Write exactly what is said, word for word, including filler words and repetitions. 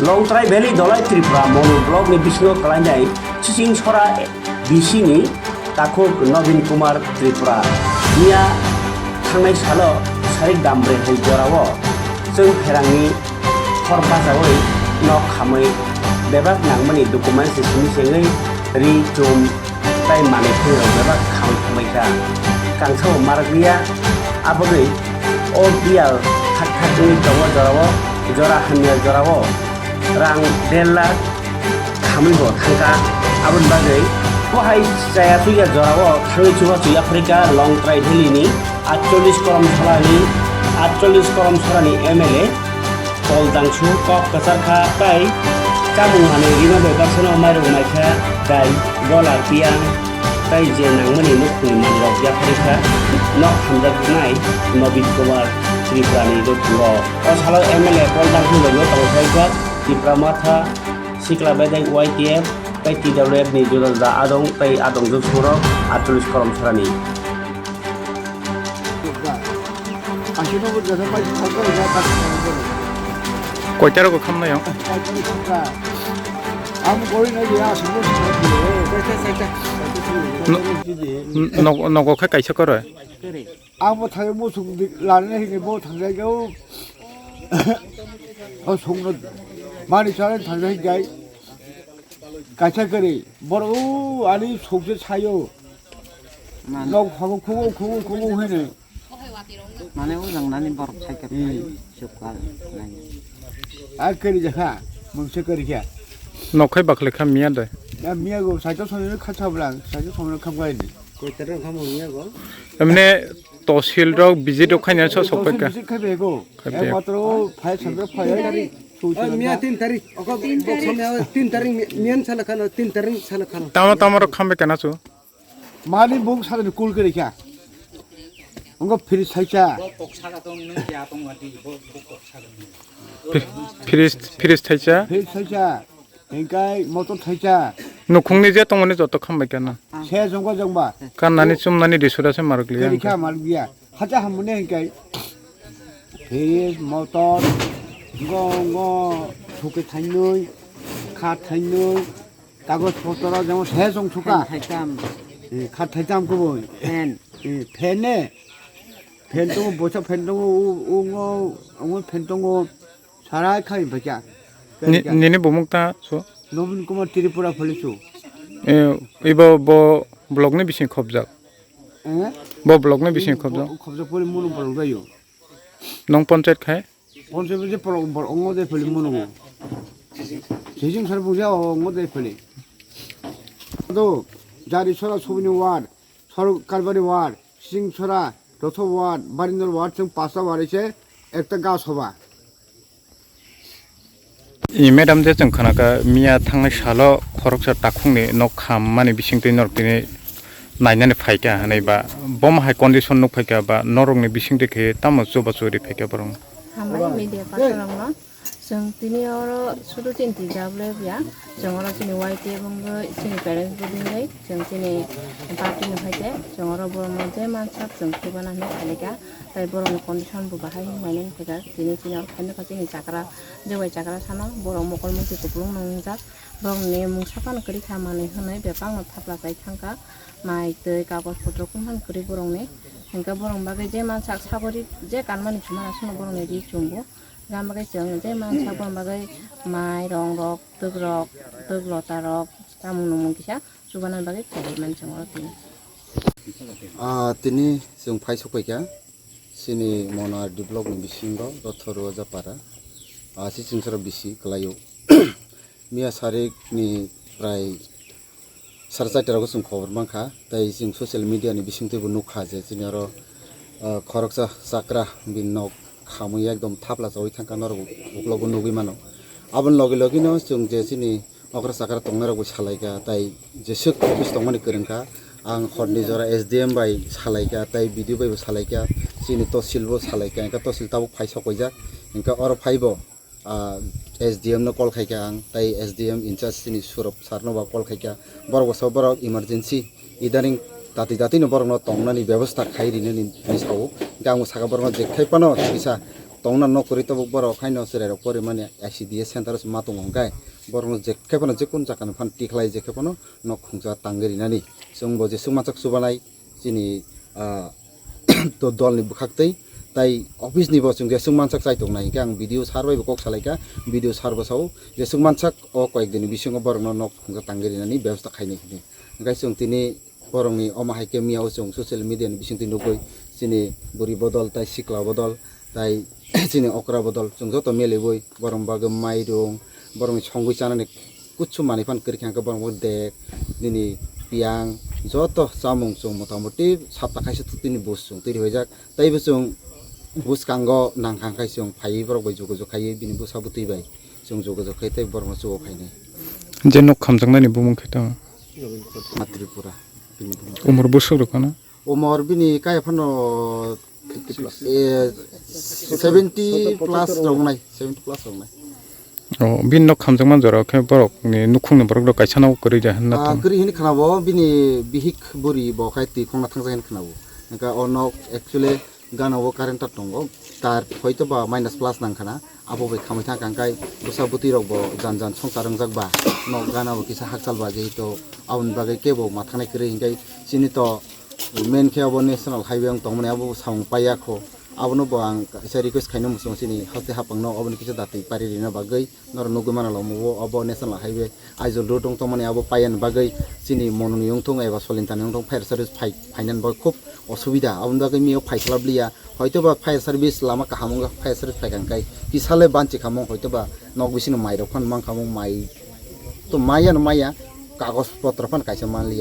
Longtrai Valley Dolai Tripura Monu Block ni bisingo kalainai Chiching Sora B C ni takhuk Nobin Kumar Tripura miya thangnai salo sarik dambre hai jorao chwng pherangni hor bachaui nok khamui bebak nangmani document se simi chengwi ri chum tai manwi phungrok bebak kham thangbaikha. Kangsao marakliya, aboni o biyal thak thak wngwi tongo jorao, jora hamya jorao rang der lakh khamwi bo thangkha. Aboni bagwi bo hai chaya phiya jorao thangwi chubachu yapharikha Longtrai Valley ni atchollis korom sorani, atchollis korom sorani M L A. Tol dangsu kok kwchar kha tei chamung manwi rima bai baksano mairok naikha, dai, gola, piyang tei je nangmani nukhungni manwirok yapharwi kha. Nok hamjaknai Nobin Kumar Tripurani nukhungo. O salo M L A Paul Dangsu logo tongthai kha Tipra Motha, Sikla Bedek Y T F tei T W F ni juda juda adong tei adong jwngsungrok atchollis korom sorani. Koita rogo khamnai ang? No-, n-, nogo khe kaisa koroi. Ang bo thangwi muchung di-, lanani hini bo thangjai o. O songno mani chalani thangjai jai. Kaisa kwrwi, borok o ani sokse sayo. Nok phago khugo, khugo, khugo hino. Mane o jang nani borok saikha Hmm. Chukal nai. A kwrwi jakha, mungse kwrwi kha. Nok khai bakhle kha miya de. Na miya go saito songno kha sablang, saito songno kham gai ni. Koitar kham miya go. Emne tosil rok visit rok khaina so sok paikha. Visit khai bego. Khai bego. Ekmatro phai sabra phai. Oi, miya tin tarik. Oko bok samya tin tarik mi-, miyan sala khano, tin tarik sala khano. Tamo tamo rok khambe kana chu. Mani bung sadani kul kere kya. Ongo fridge thaisa. Bo kok saka tong nung kya tong wati, bo, bo kok saka nung. Fri-, fridge, fridge thaisa. Fridge thaisa. Hingkai motor thaisa. Nukhungni je tongmani joto khambai kana. Se jongba jongba. Kannani chumnani risura se marok liya. Kere kya marok liya. Hacha hamune hingkai. Fridge, motor, ngo, ngo, suke thainoi, khat thainoi, kagoj potro jemon se jong suka. Fan thaitham. Eh, khat thaitham kubui. Fan. Eh, fan ne. Fan tongo, bosa fan tongo, u, u, ngo, ngo fan tongo. Sarai khai bhaikya. Ni-, nini bumung ta so? Nobin Kumar Tripura phalisu. Eh, ibo bo block ni bising khobjak. Eh? Bo block ni bising khobjak. Khobjak pori munu block dayo. Nong panchayat khai? Panchayat je block bor ongo de phali munu. Sijing sar bungja ongo de phali. Do jari sora subini ward, sor karbari ward, sijing sora, rotho ward, barindor ward, chwng pasta ward ise ekta ga soba. I madam je chwng khwnakha miya thangnai salo khoroksa takhukni nok khammani bisingtwi norok tini nainani phaikha hwnwi ba bomo hai condition nuk phaikha ba norokni bisingtwi khe tamo chubachu ri phaikha borok. Hambai media person rokno. Chwng tini oro sudu chini twijak le ya. Chwng oro chini Y T F wngwi chini parents bo wngwi chwng chini party ni hai khe chwng oro borokno je mansak chwng thwibanani phaikha. Tai borokni condition bo bahai hinwi nainani phaikha. Tini chini oro phainai kha chini chakra, jewai chakra sano borok mokol muitu kupulung nwngjak. Borokni mungsa phano kwrwi kha manwi hwnwi bebakno thapla chai thangkha. Mai twi kagoj potro kung phano kwrwi borokni. Hwnkhe borokni bagwi je mansak sagori je kanmani chumani aswkno borokni ri chumbo. Gam bagwi chwng je mansak borokni bagwi mai rong rok, twk rok, twk lota rok, chamung nungmung kisa. Chubanani bagwi khlaiwi mani chwng oro tini. Ah, tini chwng phai sokphaikha chini Mona R D block ni bisingo Rothorua Japara. Ah, si chwngsaro bisi kwlaio. Miya sarik ni prai sara charta rogo chwng khobor mankha, tei chwng social media ni bisingtwibo nukha je chini oro, ah, khoroksa chakra bini nok khamwi ekdom thapla chawi thangkha norok uklogo nugwi mano. Aboni logi logi no chwng je chini okra chakra tongnai rok bai salaikha, tai jeswk office tongmani kwrwngkha, ang horni jora S D M bai salaikha, tai B D O bai bo salaikha, chini tosil bo salaikha, hwnkhe tosil tabuk phai sokoijak, hwnkhe oro phaibo, ah, S D M no call khaikha ang, tai S D M in charge chini Surop sir no ba call khaikha, borok bo sabo borok emergency idaning tati tati no borok no tongnani bebosta khai rinani hinwi sao, hwnkhe ang bo sakha borok no jekthai phano kisa tongna nok kwrwi tabuk borok haino chwrairok porimani I C D S center o se ma tongo hwnkhe borokno jekhe phano jekunu jaga ni phano tikhlai jekhe phano nok khungsa tangwi rinani chwngbo jeswk mansak chubanai chini ah, to dolni bwkhaktwi tai office ni bo chwng jeswk mansak chai tongnai hwnkhe ang B D O sir bai bo kok salaikha, B D O sir bo sao jeswk mansak o koyek dini bisingo borokno nok khungsa tangwi rinani bebosta khainai hwnwi hwnkhe chwng tini borokni omo hai khe miyao chwng social media ni bisingtwi nugwi chini bwrwi bodol tai sikla bodol tai chini okra bodol chwng joto meliwi borokni bagwi mairung borokni songwi chanani kuchu manwi phano kwrwi kha hwnkhe borokni bagwi dek nini piyang joto chamung chwng motamoti sapta kaisa twtwini buj chwng twi rwbaijak teibo chwng bwskango nangkha hwnkhe chwng phaiwi borok bai jogajog khaiwi bini bwsa bwtwi bai chwng jogajog khai tei borokno chugo khainai. Je nok khamjaknani bumung khe tamo? Tripura. Bini bumung. Umor bwswk rok ano? Umor bini kaya phano, eh, seventy plus rok nai, seventy plus rok nai. O, bini nok khamjakma jora khe borok ni nukhung ni borok rok kaisa no kwrwi da hinna Ah, tong. Kwrwi hini khana bo bini bihik buri bo khai twi khongna thangsa hini khana bo. Hingkha o nok actually gana o current tar tongo, tar hoito ba minus plus nang khana, abo bai khamwi thang kha hingkha bwsa bwtwi rok bo jan jan songchar wngjak ba, nok gana bo kisa hakchal ba, jehetu aboni bagwi kebo ma thangnai kwrwi hingkha chini to main khe abo national highway wng tongmani abo samung paiya kho, abono bo ang kaisa request khaino muchungo chini haste haphangno aboni kisa datwi pari rina bagwi. Norok nugwi mano lama o, obo national highway Aizawl road wng tongmani abo paiya ni bagwi chini Mononi wngthung eba Solintani wngthung fire service phai, phainani bagwi khub osubida. Aboni bagwi miyok phai khlap liya. Hoito ba fire service lama kaham wngkha, fire service phaikha hwnkhe kisa le banchi khamung, hoito ba nok bisingni mairok phano mankhamung, mai to maya no maya, kagoj potro phano kaisa manliya.